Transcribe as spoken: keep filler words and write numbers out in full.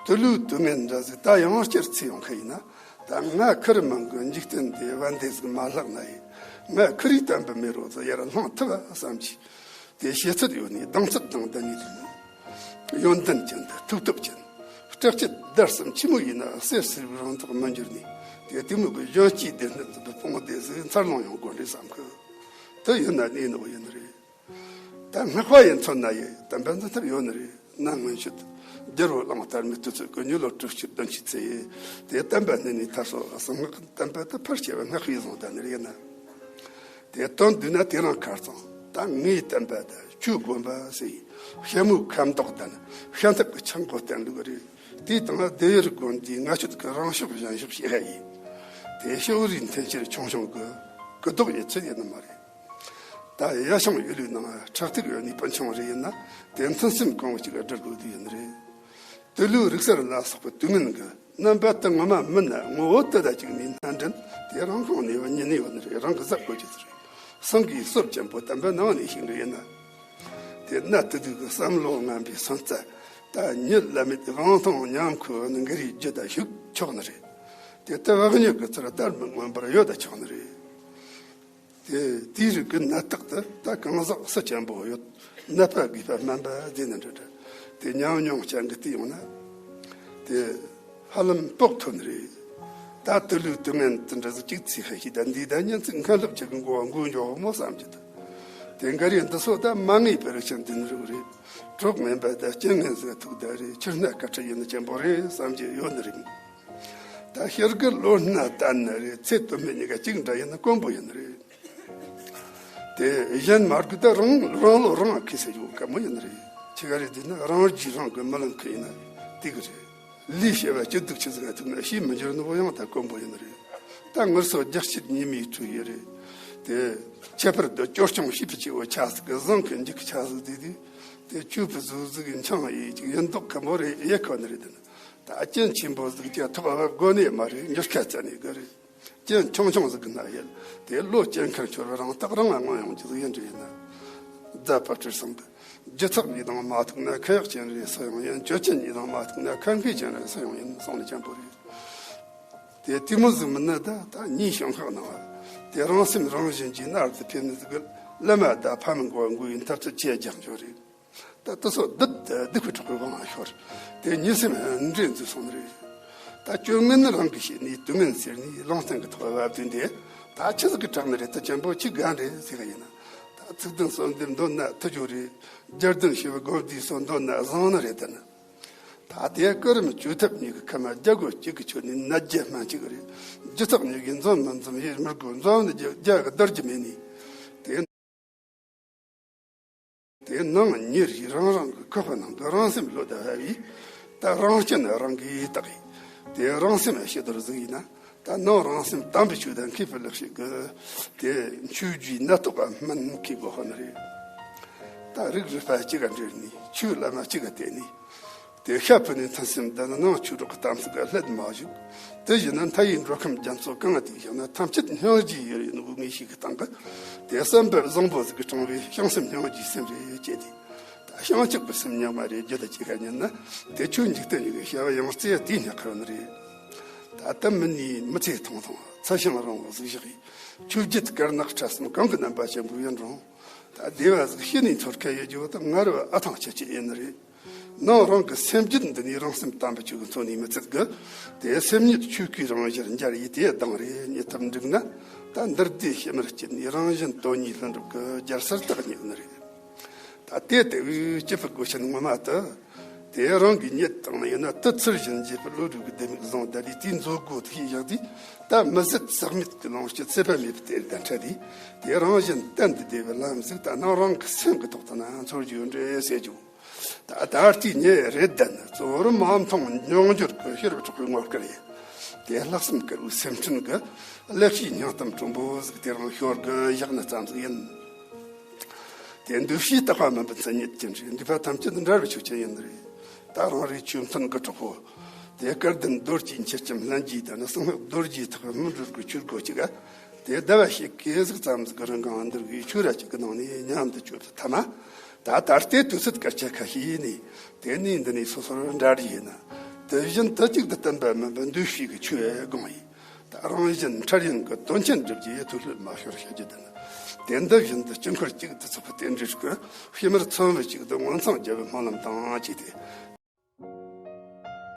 དུ་ལུས་དུ་མེད་འདྲ་ཟིག་ད་ཡང་བསྐྱར་ཚེ་ཡོང་མཁན་ཡིན་ན། ད་ང་ཁུར་མང་གི་འཇིག་རྟེན་དེ་བན་དེ་ཟིག་མ་ལྷག་ན་ཡིན། ང་ཁུར་རིགས་བསྟན་པ་མེ་རོ་ཟིག་ཡར་ལྷུང་ཐུབ་བསམ་གྱིས། དེ་བྱེད་ཚུལ་ཡོད་ནས་སྡང་ཚུལ་དང་ལྡན་ནས་ཡོན་ཏན་ཅན་དུ་ཐུགས་སྟོབས་ཅན། སྐྲག་བཅད་བརྡར་གསུམ་ཆི་མོ་ཡིན་ན་གསེར་སེར་བའི་རང་ཐག་མི་འགྱུར་ནས། དེ་དེ་མོ་གི་གཞོན་སྐྱེས་སྡེ་སྣོད་དུ་འབུ་སྤུངས་བདེ་ཟིག་འཚར་ལོངས་ཡོང་དགོས་རེད་བསམ་གི། དེ་ཡིན་ན་གནས་ནོ་ཡིན་རེད། ད་སྔགས་པ་ཡིན་ཚོད་ན་ཡི་དམ་པ་འཛིན་ཐབས་ཡོད་ནི་རེད། ན་སྔོན་ཆད་རྒྱལ་བོ་གླང་དར་མའི་དུས་ཚོད་ཀྱི་མྱི་ལོ་དྲུག་ཅུ་བདུན་ཅུ་ཚེ་ཡི་དེ་དམ་པ་གནས་ནས་ཐར་སོ་གསང་སྔགས་དམ་པ་དུ་ཕར་སྐྱེ་བའི་སྔགས་པས་བཟུང་ད་ནི་རེད་ན། དེ་དོན་བསྡུས་ན་དེ་རང་ཁར་ཚང་ད་ངའི་དམ་པ་ད་ཆོས་དགོན་པ་ཟེར་ཡི་ཤ་མོའི་ཁ་མདོག་ད་ནི་ཤ་འཐབ་ཀྱི་ཆང་གོ་བསྟན་ལུགས་རེད། དེའི་སྟེང་ལ་སྡེ་ཡུལ་དགོན་སྡེའི་ང་ཆོད་ཀྱི་རང་ཕྱོགས་གཞན་ཕྱོགས་ཞེས་ཧ་ཡིན། དེ་ཤོག་རིས་འཐེན་ཕྱིར་ཆུང་ཆུང་གི་གུ་དོག་ཡི་ཚུལ་ཡིན་ནི་མ་རེད། ད་ཡ་ཤང་ཡུལ་ལུའི་ནང་ཁྲག་ཐིགས་ཡོད་ནི་སྤུན་ཆུང་རེ་ཡིན་ན་དེ་མཐུན་སེམས་གང་བ་ཅིག་བསྒྲུབ་དགོས་དུས་ཡིན་རེད། དུ་ལུ་རིག་གསར་ལ་སོགས་པའི་དུས་ངན་གི་རྣམ་པ་དུ་ངོ་མ་མིན་ན་ངོ་བོ་དུ་ད་ཅིག་ནི་སྣ་འདྲེན་དེ་རང་ཁོང་ནས་བ་ཉིད་ནས་བ་ནི་རེད། རང་གི་གཟབ་དགོས་ཀྱི་ཚུལ་རེད། སང་གིས་སྲོབ་ཅན་པོ་དམ་པ་ནང་ནས་ཤིག་འདྲ་ཡིན་ན། དེ་ན་དུ་དུ་གི་བསམ་བློ་ངན་པའི་སོན་རྩ་ད་ཉིད་ལ་མེད་དབང་ཐང་ཉམས་ཁུ་ནི་འགའ་རེ་རྒྱུ་ད་ཞུགས་ཆོག་ནི་རེད། དེ་ལྟ་བག་ཉིད་ཀྱི་ཚུལ་ལྟར་མི་མངོན་པར་ཡོད་ད་ཆོག་ནི་རེད། དེ་དེའི་རིགས་ཀྱི་ནད་རྟགས་དེ་ད་གང་ཟག་སུ་ཅན་པོ་ཡོད། ནད་པ་དགོས་པ་སྨན་པ་བདེ་ནི་འདྲ་འདྲ། དེ་ཉམས་མྱོང་ཅན་གྱི་དེ་ཡོང་ན། དེ་ཧ་ལམ་དཔོག་ཐུབ་ནི་རེད། ད་དུ་ལུས་དུ་ངན་དུ་འདྲ་ཟིག་ཅིག་ཚིག་ཧ་ཤི་ད་འདི་ད་ཉན་ཚིག་མཁན་སློབ་ཅིག་གི་མགོ་བ་མགོ་འཇོག་མོ་བསམ་གྱི་འདུག་དེ་འགའ་རེ་འདི་སོ་ད་མ་ངེས་པའི་རིགས་ཅན་འདི་ནི་རིགས་རེད། གྲོགས་ངན་པ་ད་རྐྱེན་ངན་ཟིག་ཐུག་ད་རེད། ཕྱིར་ན་སྐད་ཆ་ཡིན་ནི་ཅན་པོ་རེད་བསམ་གྱི་ཡོད་ནི་རེད། ད་ཤེལ་གི་ལོ་སྣ་བསྟན་ནི་རེད། ཚེ་དུ་མེད་གཉིས་ཀ་གཅིག་འདྲ་ཡིན་ན་དཀོན་པོ་ཡིན་ནི་རེད། དེ་གཞན་མ་དགོས་ད་རང་རང་ལོ་རང་ཁེ་སེ་ཡོད་ཀ་མོ་ཡིན་ནི་རེད། ཆི་ག་རེད་དེ་ན་རང་རྒྱུས་རང་གི་མི་ལང་ཁི་ཡིན་ན་དེ་གི་རེད། ལུས་ཤེས་པ་སྐྱིད་སྡུག་ཆི་ཟིག་ཐུག་ན་ཤེས་མི་འགྱུར་ནི་བོ་ཡང་ད་དཀོན་པོ་ཡིན་ནི་རེད། ད་ངུར་སོ་རྒྱག་ཕྱིར་ཉི་མའི་ཁྲོད་ཡི་རེད། དེ་ཁྱད་པར་དུ་སྐྱོར་སྐྱོང་ཤེས་པའི་སྐྱེ་བོ་ཆ་ཟིག་གི་བཟང་གི་འཇིག་གི་ཆ་ཟིག་དེ་དེ་དེ་ཆོས་པའི་གཟུགས་ཟིག་འཆང་ཡི་ཅིག་ཡིན་མདོག་གི་མོ་རེད་ཡེ་ཁོ་ནི་རེད་དེ་ན། ད་རྐྱེན་ཆེན་པོ་ཟིག་ཀྱང་ཐོག་བབ་དགོ་ནི་མ་རེད། འགྱུར་ཁ་བཙལ་ནས་དགོས་རེད། རྐྱེན་ཆུང་ཆུང་ཟིག་གི་ན་ཡིན། དེ་བློ་སྐྱེ་མཁན་ཆོར་བ་རང་རྟགས་རང་ལ་མངོན་ཡོང་རྒྱུ་ཟིག་ཡིན་འདྲ་ཡིན་ན། རྫ་པ་སྤྲུལ་གསུམ་གི་རྒྱུ་ཐག་ཉིད་དང་མ་ཐུག་ན་ཁ་ཡག་ཅན་རེད་སུ་ཡང་ཡིན། གྱོད་ཅན་ཉིད་དང་མ་ཐུག་ན་ཁ་མཁས་ཅན་རེད་སུ་ཡང་ཡིན་གསུང་ནི་ཅན་པོ་རེད། དེ་དེ་མོ་ཟིག་མིན་ན་ད་ད་ཉིན་ཞིང་ཁག་ནང་དེ་རང་སེམས་རང་བཞིན་གྱིས་མནར་དུ་ཕེབས་ནི་ཟིག་གི་བླ་མ་ད་ཕ་མིན་གོ་འགོ་ཡིན་ཐབས་ཚུལ་ཅེས་རྒྱག་འཇོག་རེད། ད་དེ་ཚོ་སྡུག་སྡུག་པའི་གྲོགས་པོའི་དབང་ལ་ཤོར། དེ་ཉིན་སེམས་འདྲེས་འཛུལ་སོང་ནི་རེད། ད་སྐྱོན་ངན་རང་གིས་ཤེས་ནས་དུས་ངན་ཟེར་ནས་ལུང་བསྟན་གྱི་ཐོག་བབ་དུས་འདི་ད་ཆི་ཟིག་གི་དྲག་ནི་རེད། ད་ཅན་པོ་ཆི་ག་རེད་ཟེར་ག་ཡིན་ན། ད་ཚིག་དོན་གསུམ་ལྡན་འདོན་ན་ཐུ་ཇོ་རེད། རྒྱལ་དོན་ཞི་བ་དགོན་སྡེའི་སོ་འདོན་ན་བཟང་ནི་རེད་ད་ནི། ད་དེ་སྐུ་རིམ་བཅོས་ཐབས་གཉིས་ཀྱི་ཁ་མ་རྒྱ་སྒོ་གཅིག་གི་ཆོད་ནས་ན་རྒྱ་སྨན་གཅིག་རེད། རྒྱུ་ཐག་གཉིས་ཀྱིས་འཛོམས་མི་འཛོམས་ཡེ་མི་དགོས། འཛོམས་ནི་རྒྱ་རྒྱ་གི་བརྡར་རྒྱུ་མེད་ནི། དེ། དེ་ནང་ཉེ་རིགས་རང་རང་གི་ཁོག་པ་ནང་གི་རང་སེམས་བློ་དང་བབ་ཡིས། ད་རང་སྐྱོན་རང་གིས་བརྟག་ཡིས། དེ་རང་སེམས་ཕྱི་དོར་ཟིག་ཡིན་ན། ད་ནང་རང་སེམས་དམ་པའི་ཆོས་དང་མཁས་པའི་ལེགས་བཤད་ཀྱི། དེ་ཆོས་བརྒྱུད་སྣ་ཐོག་ག་སྨན་མཁས་དགོས་ཧ་ནི་རེད། ད་རིགས་རུས་པ་གཅིག་ག་འབྲེལ་ནས་ཆོས་བླ་མ་གཅིག་ག་བསྟེན་ནས། དེ་ཤ་ཕུད་ནས་ཐུན་སེམས་ལྡན་ནང་ཆོས་གྲོགས་ཀྱི་གཏམ་ཚིག་ག་ལྷད་མ་བཞུགས། དེ་བཞིན་ན་མཐའ་ཡི་འགྲོ་ཁམས་རྒྱ་མཚོ་གང་དེ་བཞག་ན་ཐམས་ཅད་སྙིང་རྗེ་ཡོད་ཡིན་ནོ་ངེས་ཤེས་ཀྱི་སྟེང་གི། དེ་བསམ་པ་བཟང་པོ་ཟིག་གི་དྲང་བའི་བྱང་སེམས་སྙིང་རྗེའི་སེམས་རེ་བསྐྱེད་དེ། ད་བྱང་ཆུབ་ཀྱི་སེམས་ཉག་མ་རེ་རྒྱུད་དུ་སྐྱེ་ག་ཉན་ན། དེ་ཆོས་འཇིག་རྟེན་ཡི་གི་བྱ་བ་ཡང་རྩེ་དེའི་ཉག་ཁར་ནི་རེད། ད་ལྟ་མི་ནི་མི་ཚེ་ཐུང་ཐུང་ཚ་ཞིང་རིང་བོ་ཟིག་བཞག་གིས། ཆོས་བརྒྱུད་དཀར་ནག་ཕྲ་གསུམ་གང་གི་རྣམ་པ་ཅན་པོ་ཡིན་རུང་། ད་བདེ་བ་ཟིག་ཤི་ནས་འཚོལ་ཁ་ཡོད་རྒྱུ་བོ་ད་ངར་བ་ཨ་ཐང་ཆད་ཆད་ཡིན་ནི་རེད། ནང་རང་གི་སེམས་རྒྱུད་འདི་ནས་རང་སེམས་དམ་པའི་ཆོས་ཀྱི་མཚོན་ནས་མི་ཚད་གི། དེ་སེམས་ཉིད་ཆོས་སྐུའི་རང་བཞིན་འཇར་ཡིས་དེ་ལྡང་རེ་རྙེད་ཐབས་འགྲིག་ན། ད་འདིར་དེ་ཕྱི་མར་སྐྱིད་ནས་རང་བཞིན་དོན་གཉིས་ལྷུན་གྲུབ་ཀྱི་རྒྱལ་སར་རྟག་རྙེད་ནི་རེད། ད་དེ་ལྟ་བུའི་སྐྱིད་པའི་སྒོ་ཆེན་ངོ་མ་དུ། དེ་རང་གིས་རྙེད་བཏང་ན་ཡིན་ན་དུ་ཚུར་བཞིན་བརྗེད་པའི་བློ་གྲོས་ཀྱི་ལྡེ་མིག་བཟུང་ད་ལས་དེའི་མཛོད་སྒོ་དེ་ཤེས་བཞག་དུས། ད་མི་ཟད་ཟག་མེད་ཀྱི་ལོངས་སྤྱོད་ཚེ་འཕོས་མེད་པའི་གཏེར་དང་འཕྲད་དེ། དེ་རང་བཞིན་གཏན་དུ་བདེ་བའི་ལམ་ཟིག་ད་ནང་རང་གི་སེམས་ཀྱི་ཐོག་ཏུ་ན་འཚོལ་རྒྱུ་ཡོད་འདྲེ་ཟེར་རྒྱུ། ད་ད་ལྟའི་ཉེ་རེད་ད་ནི་གཙོ་བོར་མ་མཐོང་མྱོང་འགྱུར་གྱི་ཤེས་རབ་གྲགས་པའི་ངོ་སྐལ་ཡིན། དེ་ལྷག་བསམ་དཀར་བོའི་སེམས་ཁྲིད་ཀྱི་ལེགས་བཤད་སྙིང་གཏམ་དྲོན་པོ་ཟིག་དེ་རང་ཤོར་གི་བཞག་ནི་ཙམ་ཟིག་ཡིན། དེ་འདུ་ཤེས་རྟག་པ་མིན་པའི་མཚན་ཉིད་ཅན་རེད། འདུས་པ་ཐམས་ཅད་འདྲ་བའི་ཆོས་ཅན་ཡིན་ནི་རེད། ད་རང་རེའི་ཆོས་མཐུན་གྱི་གྲོགས་པོ། དེ་སྐལ་ལྡན་རྡོ་རྗེའི་མཆེད་ལྕམ་ལྷན་སྐྱེས་དང་ནི་གསང་སྔགས་རྡོ་རྗེའི་ཐེག་པའི་སྨིན་གྲོལ་གྱི་ཆོས་སྒོ་གཅིག་ག། དེ་ཟླ་བ་ཞིག་གི་ཟིག་ཙམ་ཟིག་རིང་གང་འདིར་གི་ཆོས་ར་གཅིག་གི་ནང་ནས་མཉམ་དུ་བཅོས་ཐ་མ། ད་ད་ལྟའི་དུས་ཚོད་སྐར་ཆ་ཁ་ཤས་ནས་དེ་ནས་འདི་ནས་སོ་སོར་འདྲ་རེ་ཡིན་ན། དེ་བཞིན་དུ་གཅིག་ཏུ་བསྟན་པ་མིན་པར་འདུས་བྱས་ཀྱི་ཆོས་དགོངས་ཡིན། ད་རང་བཞིན་འཕྲལ་ཡུན་གྱི་དོན་ཆེན་སྒྲུབ་རྒྱུ་ཡི་ཐུགས་ལྷོད་མ་ཤོར་བྱ་རྒྱུ་དེ་ནི། དེ་འདི་བཞིན་དུ་དཀྱིལ་འཁོར་གཅིག་ཏུ་ཚོགས་པའི་རྟེན་འབྲེལ་གྱི་ཕྱི་མར་མཚོན་བུ་གཅིག་ཏུ་ངོ་མཚང་རྒྱལ་བའི་སྨོན་ལམ་དང་བཅས་ཏེ།